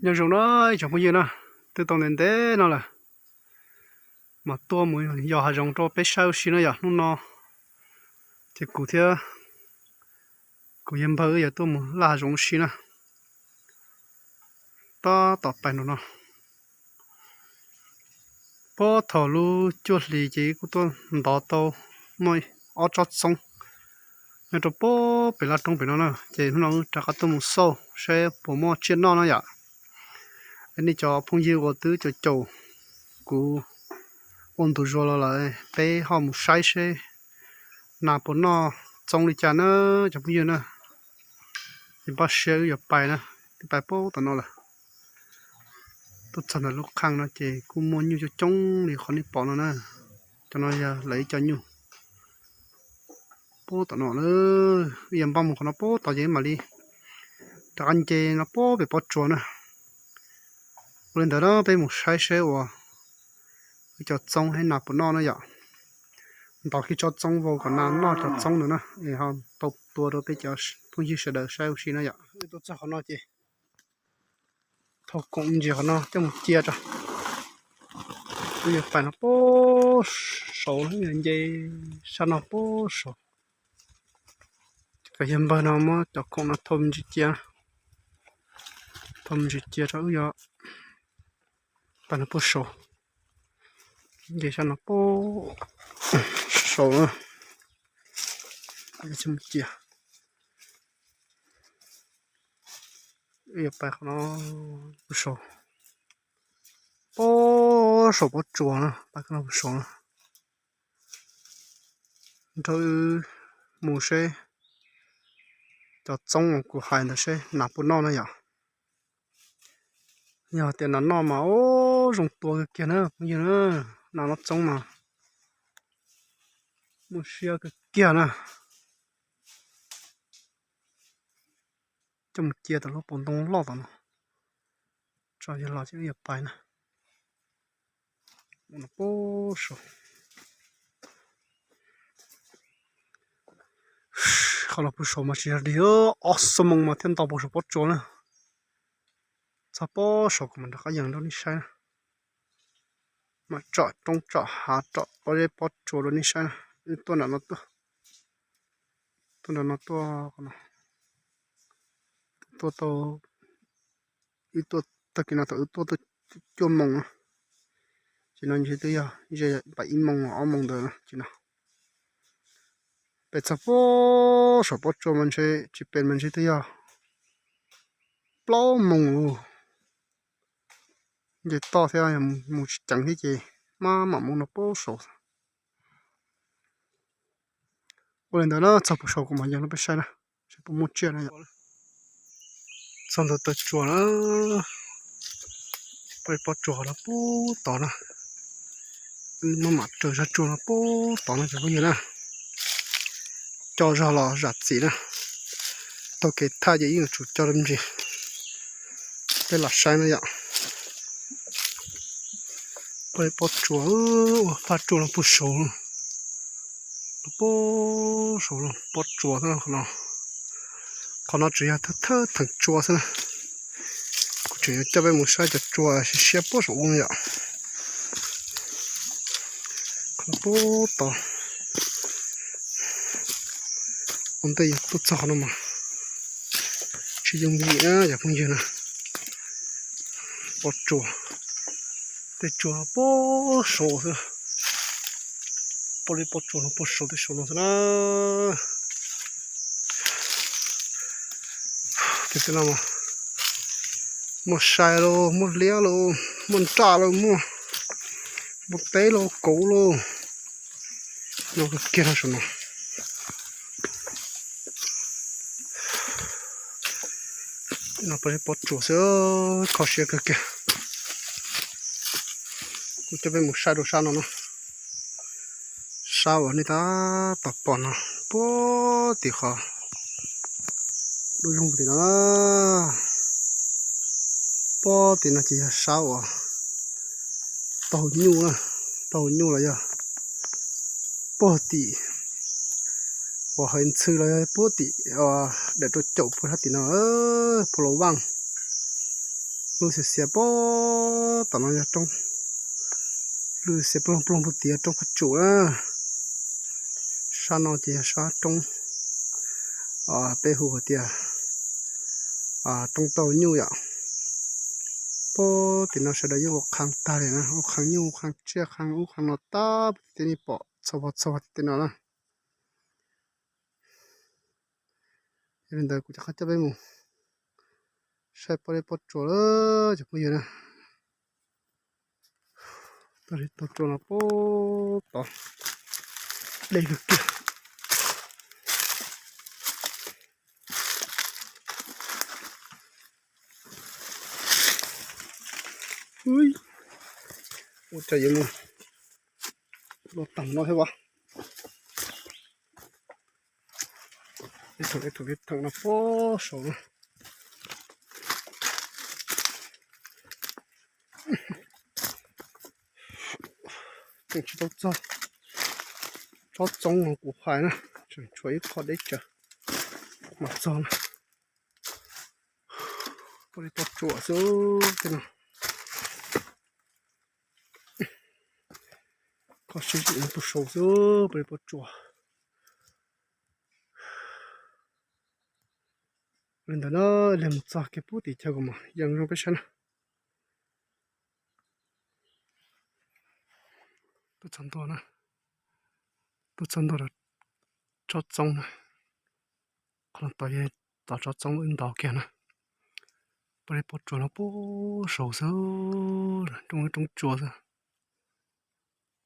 Nyob zoo na ib tsoom phooj ywg na, twb tau ntev ntev no lawm, mas tuaj mus yos hav zoov rau peb saib ua si na yom. Hnub no ces kuv thiab kuv yawg npawg wb yuav tuaj mus laj hav zoov ua si na. Tab tom pais nraum no, puag thaum lub cuaj hlis ces kuj tuaj ntov tau muaj ob tsob txoob nyob rau puag pem laj roob pem no na. Ces hnub no wb rov qab tuaj mus xauj saib puas muaj tsiaj noj no yom. Es nej cov phooj ywg uas twb caum caum kuv ua ntu zus los lawm, peb ho mus saib seb nas puas noj txoob li cas na cov phooj ywg na. Ces npaj siab wb yuav pais na, twb pais puag tom no lawm. Tuaj txog ntawm lub qhaj no ces kuj muaj nyuj coob coob li qhov nej pom no na. Cov no yog lawv ib co nyuj puag tom no na. Wb yuav npaj mus qhov no puag tod ces mam li rov qab nce no puag pem pob tsuas na. Ua li ntawd na peb mus saib seb uas wb cov txoob thiab nas puas noj na yom. Ntov kiag tsob txoob vau kom nas noj cov txoob ntawd na es ho tau tua rau peb cov phooj ywg sawv daws saib ua si na yom. Tuaj txog qhov no ces thau koom ntsis qhov no coj mus cia tso. Wb yuav pais no puag saud, nce sab no puag saud. Cov yawg npawg no muab cov koom no thau me ntsis cia, thau me ntsis cia tso wb yuav pais no puag saud. Nce sab no puag saud na, cia. Wb yuav pais qhov no puag saud, puag saum pob tsuas na, pais qhov no puag saud na. Nrog wb mus seb cov txoob uas kuv hais ntawd seb nas puas noj na yom. Yog tias nas noj mas ub zoo tua kawg kiag na phooj ywg na. Nas noj txoob mas muaj siab kawg kiag na. Coj mus cia tom lub pob ntoo loj tom no tso, yog los ces wb yuav pais na. Qhov los puag saud mas tsis yog dig, ob xuab moos mas thiaj nto puag saum pob tsuas na. Txog pob saud kuv mam rov qab yees rau nej saib na. Mam tsom roob tsom hav tsom pob zeb pob tsuas rau nej saib na. Wb tuaj nram no tuaj, tuaj nram no tuaj, tuaj tau, wb tuaj tag kis no thaum wb tuaj tau cuaj moos na. Ces no ntshe twb yog ze pais ib moos ob moos ntawd ces no. Pem txog pob saum pob tsuas mas ntshe tsis pem mas ntshe twb yog plaub moos lawm. Nce toj thiab mus tsis ceev thiab ces maj mam mus no pob saud. Ua li ntawd na txog puag saud kuv mam yees rau peb saib na, seb puas muaj tsiaj na yom. Txog ntawm taw tsuas na, pob tsuas no puag tod na. Maj mam raws zaj tsuas no puag tod no cov phooj ywg na. Coj zog los zam txim na, taug kev thaj ces yeej yuav tsum coj me ntsis. Peb los saib na yom. Pob tsuas, ua paj tsuas no puag saud, puag saud pob tsuas no. Qhov no tseem yog thawj theem tsuas xwb na. Kuv tseem yuav coj peb mus saib cov tsuas siab siab puag saum ub no yom. Qhov no puag tod. Ua ntej yog tuaj txog qhov no mas tsis yooj yim na cov phooj ywg na. Pob tsuas, tej tsuas puag saud xwb. Pob li pob tsuas no puag saud tej saud no xwb na. Ces tej no mas muaj sai los muaj liab los muaj nraj los muaj, muaj teb los kauv los, no kiag no saum no. No pob tsuas xwb, kho siab kawg kiag. Kuv coj peb mus saib rau sab no na. Sab uas nej tab tom pom no, puag tim qhov dub zoog tim no, puag tim no ces yog sab uas taug nyuj, taug nyuj los yog puag tim uas hais ntxhw los yog puag tim daim rau caum puag sab tim no, puag los vaj. Lub xiav xiav puag tom no yog roob, lub xiav ploog ploog puag tim yog roob Phaj Tsum na. Sab no ces yog sab roob, peb hu hais tias roob tauj nyuj yom. Puag tim no sawv daws yeej ua qhee tag li na, ua qhee nyuj, ua qhee tsiaj, qhee ub qhee no tag, puag tim tej nej pom txhua pog txhua pog tim tej no na. Yog li ntawd kuv rov qab coj peb mus saib pob dej pob tsuas lawm cov phooj ywg na. Pob dej pob tsuas no puag tod, deb kawg kiag. Ua cas yuav mus los tag no thiab as. Ib tug ib tug ib tug no puag saud na. Tseem tsis tau txog tsob txoob no kuv hais na, tseem tshuav ib qho deb tsawv mam txog na. Pob dej pob tsuas xwb tej no. Kho siab zim no puag saud xwb, pob dej pob tsuas. Li ntawd na, lig mus txog kiag puag tim chaw kuv mam yees zoo peb saib na. Tuaj txog ntua na, tuaj txog ntua tsob txoob na. Qhov no tod yog tsob txoob wb ntov kiag na. Pob dej pob tsuas no puag saud xwb, roob ib roob tsua xwb.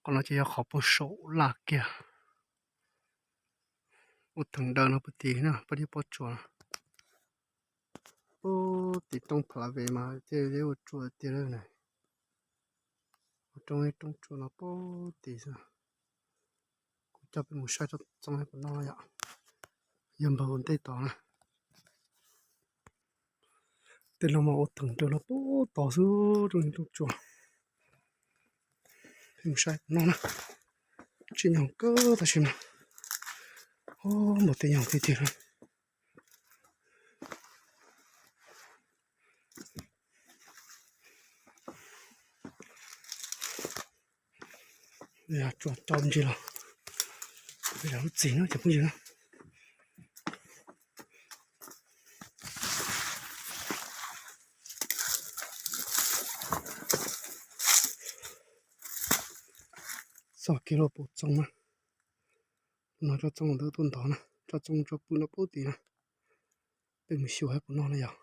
Qhov no ces yog qhov puag saum laj kiag. Ua theem daws no puag tim na, pob dej pob tsuas no. Puag tim roob Pha La Ve mas thiaj li ua tsua tiag lawm na. Ua roob ib roob tsua no puag tim xwb. Kuv coj peb mus saib tsob txoob puas noj yom. Yog npawg ua ntej tod na. Tej no mas ua theem daws no puag tod xwb, roob ib roob tsua. Peb mus saib puas noj na. Tsim nyog kawg tab sis mas, o, npaum tej nyog tiag tiag li. Tso ntsis los, yog lub txim no cov phooj ywg na. Txog kiag lub puas txoov na. No tsob txoov ntawd tuaj ntov na, tsob txoov tsob pw no puag tim na. Peb mus xyuas saib puas noj na yog.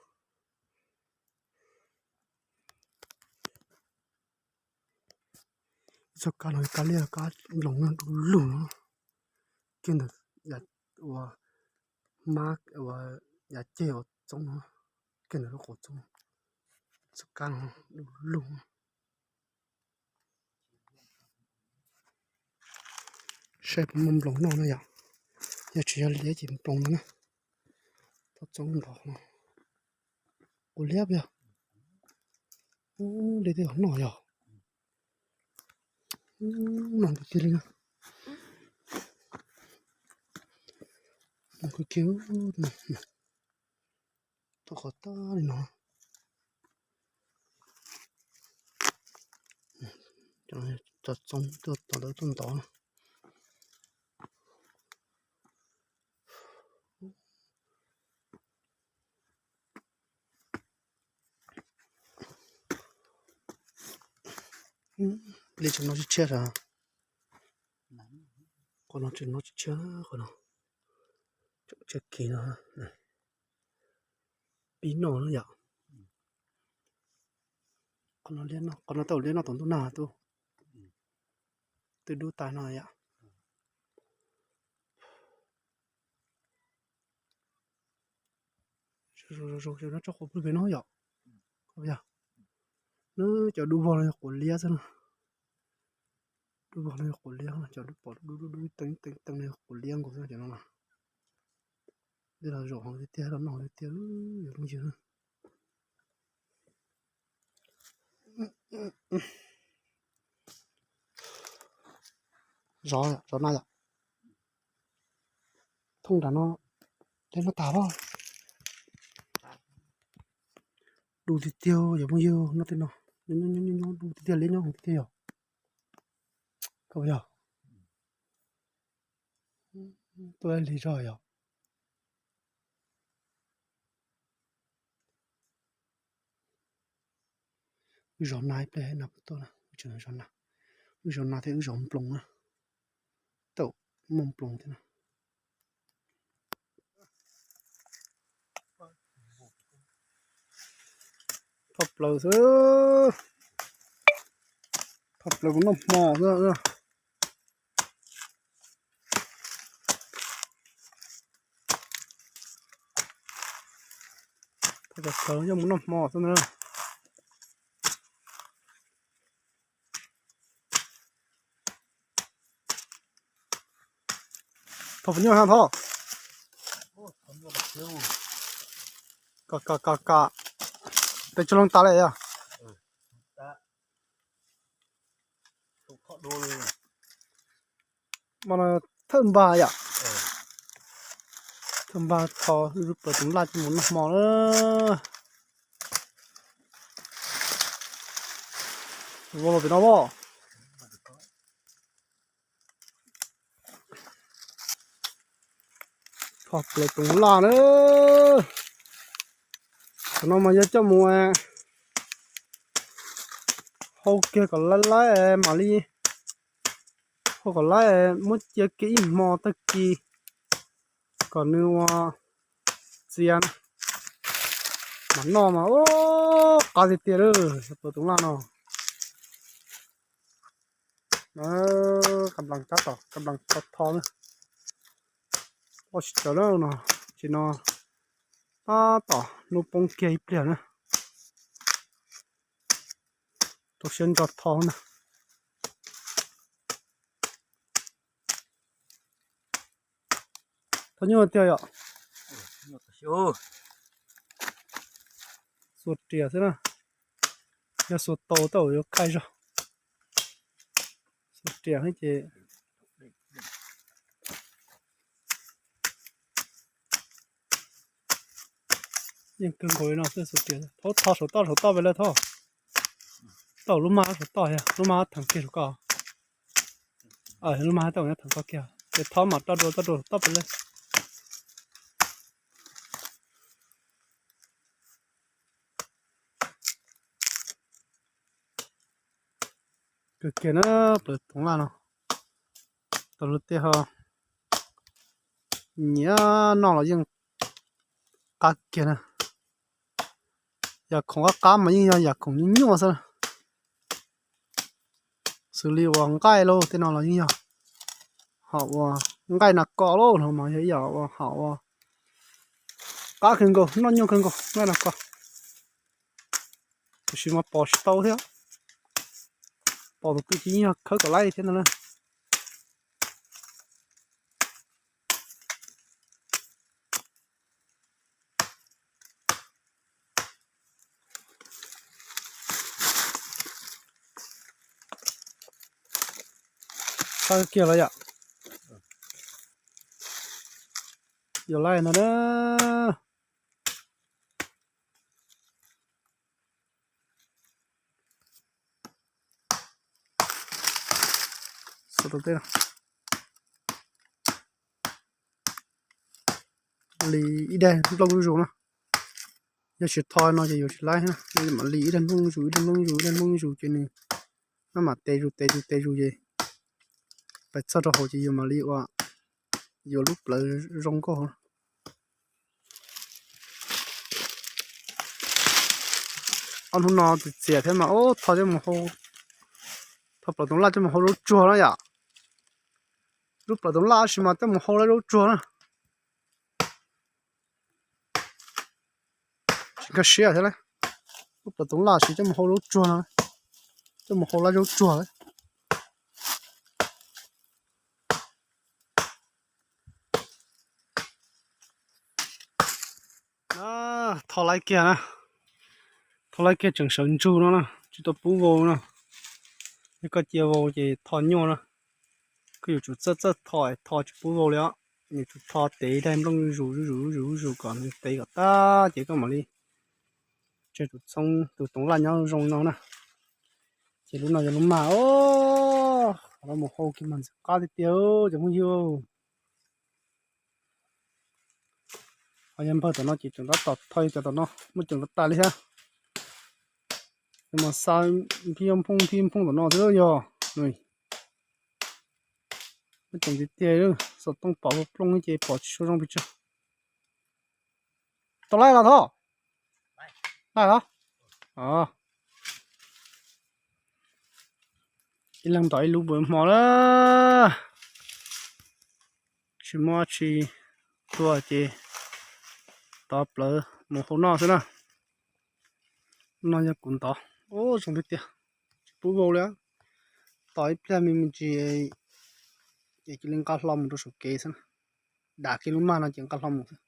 Txoj kab no kab liab kab nploos du lug no. Kiag ntawm yav ua mab ua yav ceg ua txoov no, kiag ntawm lub qhov txoov. Txoj kab no du lug. Saib puas muaj nploos noj na yom. Yog tsis yog liab ces nploos no na. Tsob txoob ntov no. Quav liab yog. Ub, li tej noj yog. Ub, no tiag tiag li na. Kawg kiag, tau qhov tag li no. Tsob txoob tuaj tom ntawd tuaj ntov. Li tseem no tshiab tshiab sav. Qhov no tseem no tshiab tshiab qhov no. Tseem tshiab kiag no. Pib noj na yom. Qhov no liab no, qhov no tau liab noj tom ntuj nag tub. Twb dub tas no yom. Zoo zoo no tsob qhuav pw pem no yom. Yog, no cov dub vog no yog quav liab xwb no. Dub vog no yog quav liab, cov dub pom dub dub dub teev teev teev no yog quav liab nkaus xwb cov no na. Dej los zaum hauv tiag tiag, los noj tiag tiag, yog phooj ywg. Zov, zov na yom. Thooj nram no, dej no tas los. Du tiag tiag yog phooj ywg, nyob tej no, nyob nyob nyob nyob du tiag tiag, liab nyob tiag tiag yog. Koj yog tuaj lig zog yog. Wb zov nag ib pliag na, wb tseem zov nag. Wb zov nag thiab wb zov nploos na. Tau muaj nploos thiab na. Thoj plaws xwb. Thoj plaws mus noj hmo xwb. Thoj plaws yog mus noj hmo xwb na. Thoj puas nyuaj ha Thoj? Kom kom kom kom. Peb tsuas loo tas lawm yog. Mas thawj npag yom. Thawj npag tho plaws toov laj coj mus noj hmo na. Vau los pem no vau. Tho plaws toov laj na. Qhov no mas yog coj mus hau kiag kom laib laib mam li, hau kom laib muab cia kiag ib hmo tag kis kom nws ua txias na. Mas noj mas ua qab tiag tiag lawm, plaws toov laj no. Kab nplas tab tom kab nplas tho tho na. Ua tsis tawm lawm no, tsis no tab tom hnub poob kiag ib pliag na. Rau siab ntso tho na. Thov nyuaj tiag yom. Xuas riam xwb na. Yog xuas tau tej zaum yuav khaij zog. Xuas riam ces yeej kawg nkaus li no xwb xuas riam. Thov tho saum toj saum toj pem lawm Thov. Tau lub maj saum toj yog lub maj theem kiag saum koj. Lub maj tau theem koj kiag ces thov mam rau dua toj rau saum toj pem lawm. Kawg kiag na, plaws toov laj no. Tau lub tiaj ho nyiam noj los yeej qab kiag na. Yam khoom qab qab mas yeej yog yam khoom nyuaj nyuaj xwb. Xws li uas nqaij lauj tej no los yeej yog, hom uas nqaij nas kos lauj no mas yog ib yam uas hom uas qab kawg nkaus, noj nyuaj kawg nkaus nqaij nas kos. Tiam sis mas pom tsis tau thiab, pom tus twg ces yeej yog khawb kom laib thiab ntag na. Txhob kiag los yom. Yuav laij no na. Li ib daig nplooj zuj zus na. Yog tsis tho no ces yuav tsis laib na, mam li ib daig nplooj zuj zus, ib daig nplooj zuj zus, ib daig nplooj zuj zus ces nws, no mam tes zus tes zus tes zus ces pais txog rau hauv ces yuav mam li ua, yuav lub plawv zoo nkauj. Ob hnub no txias txias thiab mas ub, tho coj mus hau, tho plaws toov laj coj mus hau zaub tsuag na yom. Lub plaws toov laj tab sis mas coj mus hau laj zaub tsuag na. Tsis nkag siab thiab lauj. Lub plaws toov laj sis coj mus hau zaub tsuag no, coj mus hau laj zaub tsuag lauj. Tho laib kiag na, tho laib kiag tseem sawv ntsug no na, tsis tau pub vau na. Yog koj cia vau ces tho nyuaj na. Koj yuav tsum txawj txawj tho, tho tsis pub vau li os. Yuav tsum tho tev daig nplooj zuj zus zuj zus zuj zus zuj zus kom nws tev kom tag ces koj mam li tseg tus txhob tus toov laj nyob zoo no na. Ces lub no yog lub mag os, qhov no mus hau kiag mas ntxim qab tiag tiag cov phooj ywg. Qhov yog npawg tom no ces tseem tab tom thau cov tom no muab coj los tas li thiab. Mas xa phij phooj phij phooj tom no xwb yog muab coj tiag tiag, xov tooj pom plooj ces pom tsis tshua zoo pes tsawg. Tau laij los Thoj? Laij los? Ib leeg ntaus ib lub npua hmo na. Tsis muaj tsi tuaj ces tov plawv mus hauv noj xwb na. No yog kuv ntov. Ub, zoo tiag tiag, tsis pub vau li. Tos ib pliag me me ntsis ces cia li nqa hlo mus rau saum kev xwb na. Dam kiag lub mag no ces nqa hlo mus xwb.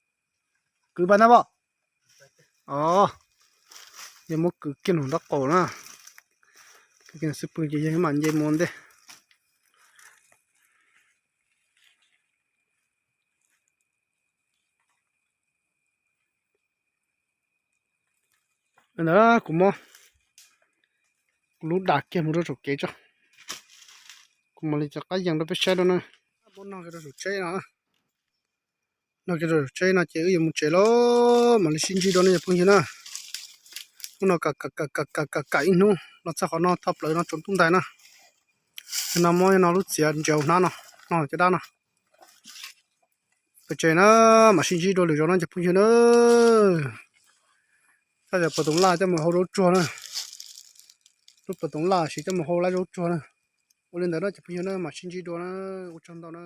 Kwv pais ntag pom. Os, yog muab kwv kiag nraub qaum na. Kwv kiag xwb pw ces yog mam nce mus ntej. Ntawd kuv muab kuv lub dam kiag mus rau saum kev tso. Kuv mam li rov qab yees rau peb saib dua na. Muab no rau saum tsheb no. No rau saum tsheb no ces wb yuav mus tsev lawm, mam li sib ntsib dua no cov phooj ywg na. Hnub no kam kam kam kam kam kam ib hnub los txog qhov no thoj plaws no tsaus ntuj ntais na. No muab no lub txiav ntsaws hnab no, no caj dab no. Pes tsawg na, mam sib ntsib dua lwm zaus no cov phooj ywg na. Thaj yog pas toov laj coj mus hau zaub tsuag na. Lub pas toov laj siv coj mus hau laj zaub tsuag na. Ua li ntawd no cov phooj ywg na, mam sib ntsib dua na. Ua tsaug ntau na.